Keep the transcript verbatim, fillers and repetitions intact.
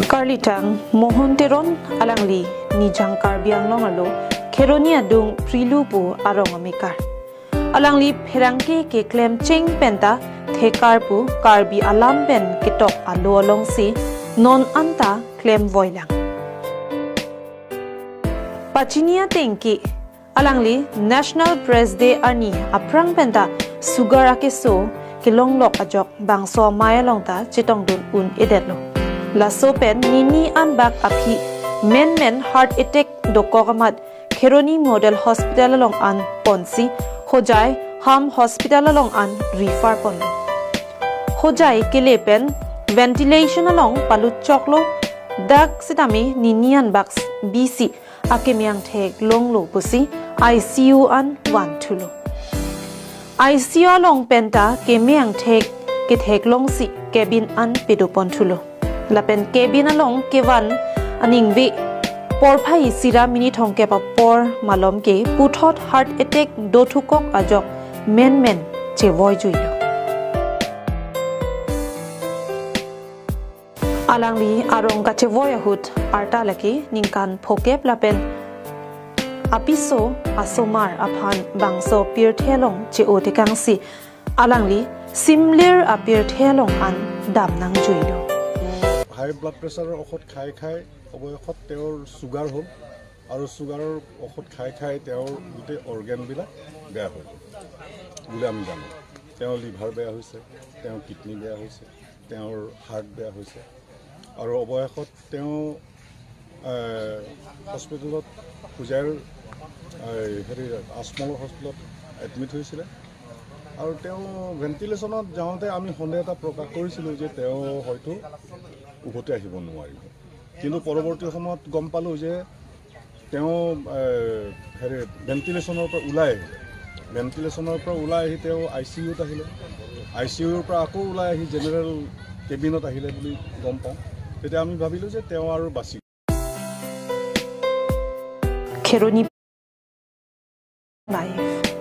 Karlitang Mohon Teron alangli Nijang Karbi Anglong arlo Kheroni adung Prilu pu arong amekar. Alangli pherangke keklem cheng penta thekar pu Karbi alam pen ketok alo alongsi non anta klemvoilang. Pachini atengke alangli National Press Day arni aphrang penta sugar akeso kelonglok ajok bangso amei along ta chetongdun un-edetlo. Laso pen nini anbak aphi menmen heart attack dokok amat Kheroni Model Hospital along an ponsi Hojai Ham Hospital along an refer ponlo. Hojai kele pen ventilation along palut choklo, dak sitame nini anbak bisi akeme angthek longlo pusi I C U an vanthulo. I C U along penta keme angthek ketheklongsi cabin an pedoponthulo. Lapen cabin along kevan aningve porphai isi ra minute thomkep apor malomke puthot heart attack dothukok ajok menmen chevoijuilo. Alangli arong kachevoi ahut arta lake ningkan phokep lapen apiso asomar aphan bangso pirthe along che-o tekangsi alangli simlir apirthe along an damnangjuilo. High blood প্ৰেছাৰৰ ঔষধ খাই খাই অৱশেষত তেওঁৰ চুগাৰ হ'ল আৰু চুগাৰৰ ঔষধ খাই খাই তেওঁৰ গোটেই অৰ্গেনবিলাক বেয়া হৈ গ'ল বুলি আমি জানো। তেওঁৰ লিভাৰ বেয়া হৈছে, তেওঁৰ কিডনী বেয়া হৈছে, তেওঁৰ হাৰ্ট বেয়া হৈছে আৰু অৱশেষত তেওঁ এ, হস্পিটেলত হোজাইৰ এ, হেৰি আজমলৰ হস্পিটেলত এডমিট হৈছিলে আৰু তেওঁ ভেণ্টিলেশ্যনত যাওঁতে আমি সন্দেহ এটা প্ৰকাশ কৰিছিলোঁ যে তেওঁ হয়তো উভতি আহিব নোৱাৰিব। কিন্তু পৰৱৰ্তী সময়ত গম পালোঁ যে তেওঁ এ, হেৰি ভেণ্টিলেশ্যনৰ পৰা ওলাই আহিলে। ভেণ্টিলেশ্যনৰ পৰা ওলাই আহি তেওঁ আই চি ইউত আহিলে। আই চি ইউৰ পৰা আকৌ ওলাই আহি জেনেৰেল কেবিনত আহিলে বুলি গম পাওঁ। তেতিয়া আমি ভাবিলোঁ যে তেওঁ আৰু বাচি Kheroni Live.